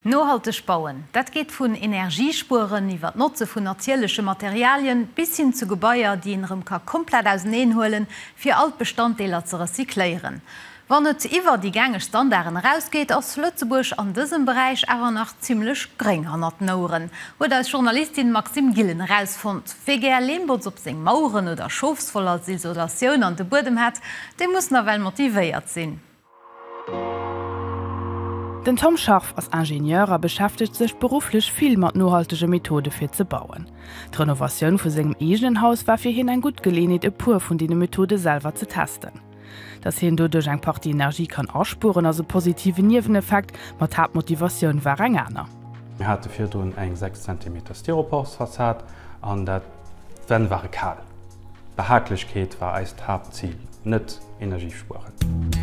Nohalteg bauen, dat geet vun Energiespueren iwwer d'Notze vun natierleche Materialien bis hin zu Gebaier, déi een erëm ka komplett auseneen huelen, fir all d'Bestanddeeler ze recycléieren. Wann et iwwer déi gängeg Standarden erausgeet, ass Lëtzebuerg an dësem Beräich awer nach zimmlech gréng hannert den Oueren, huet eis Journalistin Maxime Gillen erausfonnt. Wie gär Leembotz op seng Maueren oder Schofswoll als Isolatioun an de Buedem hätt, dee muss nawell motivéiert sinn. Den Tom Scharff ass Ingenieur a beschäftegt sech berufflech vill mat nohaltege Methode fir ze bauen. D'Renovatioun vu sengem eegenen Haus war fir hien eng gutt Geleeënheet e puer vun deene Methode selwer ze testen. Datt hien doduerch eng Partie Energie kann aspueren ass e positiven Nieweneffekt, ma d'Haaptmotivatioun war eng aner. Mir hate virdrun eng 6 Zentimeter Styroporfassad an dat d'Wänn ware kal. Behaglechkeet war eist Haaptzil, net Energie spueren.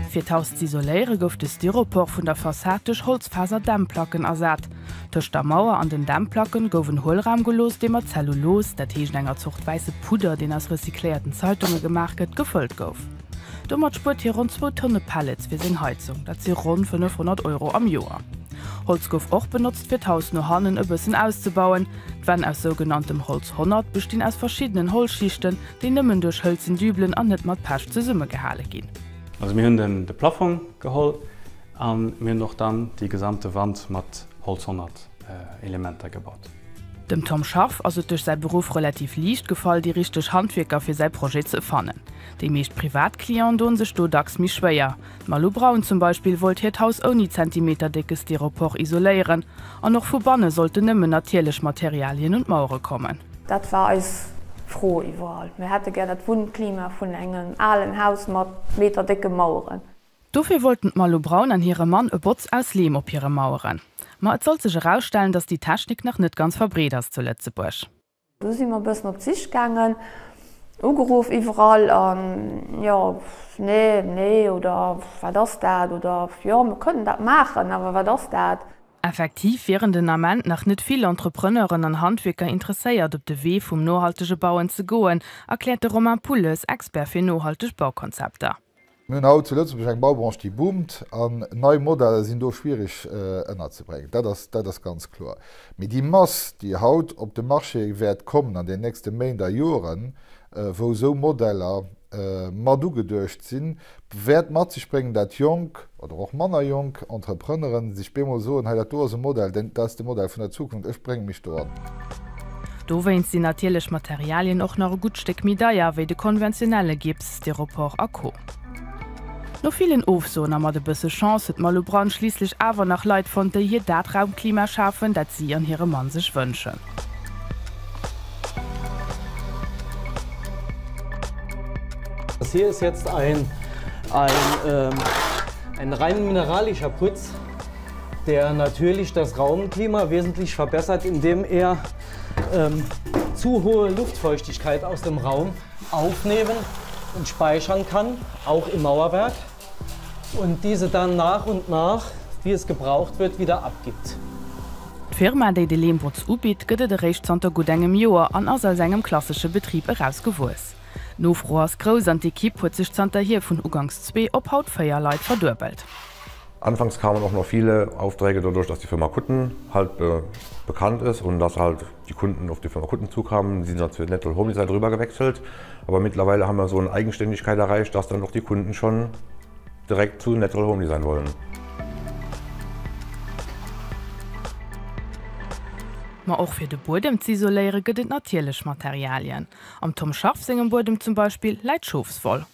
Fir d'Haus z'isoléiere gouf de Styropor vun der Fassad duerch Holzfaser-Dämmplacken ersat. Tëscht der Mauer an den Dämmplacken gouf en Huelraum gelooss, dee mat Zellulos, dat heescht enger Zort wäisse Pudder, deen aus recycléierten Zeitunge gemaach gëtt, gefëllt gouf. Domat spuert hie ronn zwou Tonne Pellets fir seng Heizung, dat si ronn 500 Euro am Joer. Holz gouf och benotzt, fir d'Haus no hannen e bëssen auszebauen. D'Wänn aus sougenanntem Holz 100 bestinn aus verschiddenen Holzschichten, déi nëmmen duerch hëlzen Dübelen an net mat Pech zesummegehale ginn. Also mir hunn de Plafong geholl a mir hunn och dann déi gesamte Wand mat Holz 100 Elementer gebaut. Dem Tom Scharff ass et duerch säi Beruff relativ liicht gefall, déi richteg Handwierker fir säi Projet ze fannen. Déi meescht privat Clienten doen sech do dacks méi schwéier. D'Malou Braun zum Beispill wollt hiert Haus ouni zentimeterdécke Styropor isoléieren an och vu banne sollten nëmmen natierlech Materialien un d'Mauere kommen. Dat war eis Fro iwwerall. Mir hätte gär dat Wunnklima vun engem alen Haus mat meterdécke Maueren. Dofir wollten d'Malou Braun an hire Mann e Botz aus Leem op hire Maueren. Ma et sollt sech erausstellen, datt déi Technik nach net ganz verbreet ass zu Lëtzebuerg. Du si mer e bëssen op d'Sich gaangen, ugeruff iwwerall an jo, nee, nee oder wat ass dat oder jo, mir kënnen dat maachen, awer wat ass dat? Effektiv wieren den Ament nach net vill Entrepreneuren an Handwierker interesséiert, op de Wee vum nohaltege Bauen ze goen, erkläert de Romain Pulles, Expert fir nohalteg Baukonzepter. Mir hunn haut zu Lëtzebuerg eng Baubranche, déi boomt, an nei Modeller sinn do schwierig ënnerzebréngen. Dat ass, dat ass ganz kloer. Mee déi Mass, déi haut op de Marché wäert kommen an den nächste Méint a Joren, wou esou Modeller mat ugeduecht sinn, wäert mat sech bréngen, dat jonk oder och manner jonk Entrepreneuren sech bemol soen, hei dat do ass e Modell, dat ass de Modell vun der Zukunft, ech brénge mech do an. Dowéinst sinn natierlech Materialien och nach e gutt Stéck méi deier wéi de konventionelle Gips, Styropor a Co. No villen Ofsoen a mat e bësse Chance huet d'Malou Brand schliisslech awer nach Leit fonnt, déi hir dat Raumklima schafen, dat si an hire Mann sech wënschen. Das hier ist jetzt ein, ein, ein rein mineralischer Putz. der natürlich das Raumklima wesentlich verbessert, indem er ähm, zu hohe Luftfeuchtigkeit aus dem Raum aufnehmen und speichern kann, auch im Mauerwerk und diese dann nach und nach, wie es gebraucht wird, wieder abgibt. D'Firma, déi de Leembotz ubitt, gëtt et eréischt zanter gutt engem Joer an ass aus engem klassesche Betrib erausgewuess. D'Nofro ass grouss an d'Ekipp huet sech zanterhier vun uganks zwee op haut véier Leit verduebelt. Anfangs kamen och noch viele Aufträge dadurch, dass die Firma Kutten halt be bekannt ist und dass halt die Kunden auf die Firma Kutten zukamen, sind dann zu Natural Home Design rüber gewechselt. Aber mittlerweile haben wir so eine Eigenständigkeit erreicht, dass dann auch die Kunden schon direkt zu Natural Home Design wollen. Ma och fir de Buedem z'isoléiere gëtt et natierlech Materialien. Am Tom Scharff sengem Buedem zum Beispill läit Schofswoll.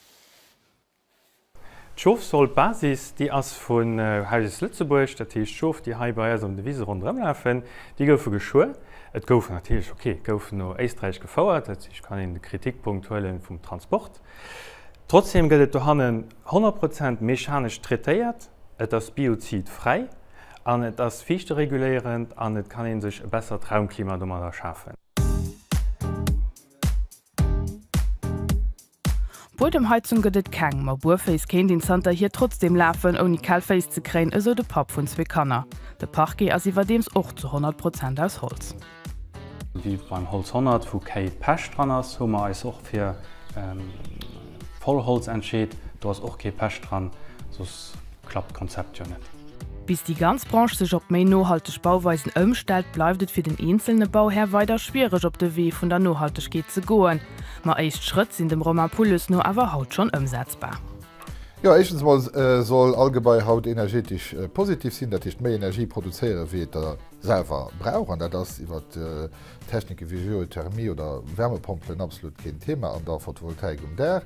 D'Schofswoll, d'Basis, déi ass vun Hauses Lëtzebuerg, dat heescht d'Schof, déi hei bei eis an de Wise ronderëm lafen, déi goufe geschuer. Et goufen natierlech, ok, et goufen no Éisträich gefouert, dat heescht, kann een de Kritikpunkt huele vum Transport. Trotzdem gëtt et dohannen 100 Prozent mechanesch traitéiert, et ass biozidfräi an et ass fiichtereguléierend an et kann ee sech e bessert Raumklima domadder schafen. Buedemheizung gëtt et keng, ma buerféiss kéint een zanterhier trotzdeem lafen, ouni kal Féiss ze kréien, esou de Papp vun zwee Kanner. De Parquet ass iwwerdeems och zu 100 Prozent aus Holz. Wéi beim Holz 100, wou kéi Pech dran ass, hu mer eis och fir Vollholz entscheet. Do ass och kee Pech dran, soss klappt d'Konzept jo net. Bis déi ganz Branche sech op méi nohalteg Bauweisen ëmstellt, bleift et fir den eenzelne Bauhär weider schwiereg op de Wee vun der Nohaltegkeet ze goen. Ma éischt Schrëtt sinn dem Romain Pulles no awer haut schonn ëmsetzbar. Jo, éischtens emol soll all Gebai haut energetesch positiv sinn, dat heescht méi Energie produzéieren, wéi et der selwer brauch. An dat ass iwwer Technike wéi Geothermie oder Wärmepompelen absolut keen Thema an der Photovoltaik um Daach.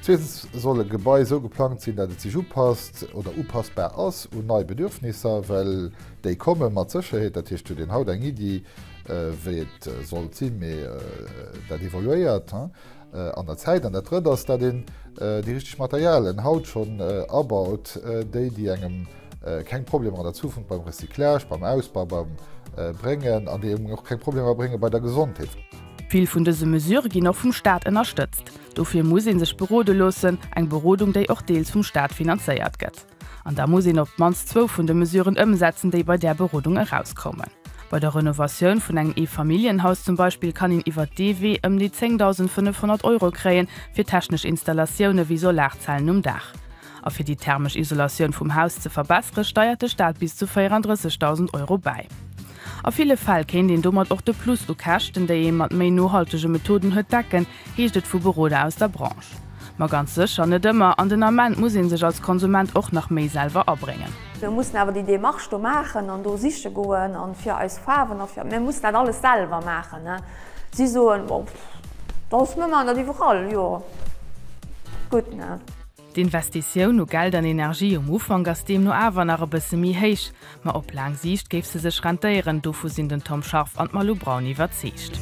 Zweetens soll e Gebai esou geplangt sinn, dat et sech upasst oder upassbar ass un nei Bedürfnisser, well déi komme mat Sécherheet. Dat heescht, huet een haut eng Iddi, wéi et sollt sinn, mee dat evoluéiert an der Zäit. An dat Drëtt ass, dat een déi richteg Materialien haut schonn abaut, déi, déi engem keng Problemer an der Zukunft beim Recyclage, beim Ausbau, beim bréngen an déi engem och keng Problemer brénge bei der Gesondheet. Vill vun dëse Mesurë ginn och vum Staat ënnerstëtzt. Dofir muss ee sech berode loossen, eng Berodung, déi och deels vum Staat finanzéiert gëtt. An da muss een op d'mannst zwou vun de Mesuren ëmsetzen, déi bei där Berodung erauskoumen. Bei der Renovatioun vun engem Eefamilljenhaus zum Beispill kann een iwwert dee Wee ëm déi 10.500 Euro kréien, fir technesch Installatioune wéi Solarzellen um Daach. A fir déi thermesch Isolatioun vum Haus ze verbessere steiert de Staat bis zu 34.000 Euro bäi. A ville Fäll kéint een domat och de Plus u Käschten, déi ee mat méi nohaltege Methoden huet, decken, heescht et vu Beroder aus der Branche. Ma ganz sécher net ëmmer, an den Ament muss ee sech als Konsument och nach méi selwer abréngen. Mir mussen awer déi Démarche do maachen an do siche goen an fir eis Faarwen a fir, mir mussen dat alles selwer maachen. Si soen, bon, pff, mir maachen dat iwwerall, jo gutt, ne. D'Investitioun u Geld an Energie um Ufank ass deemno awer nach e bësse méi héich, ma op laang Siicht géif se sech rentéieren, dovu sinn den Tom Scharff an d'Malou Braun iwwerzeegt.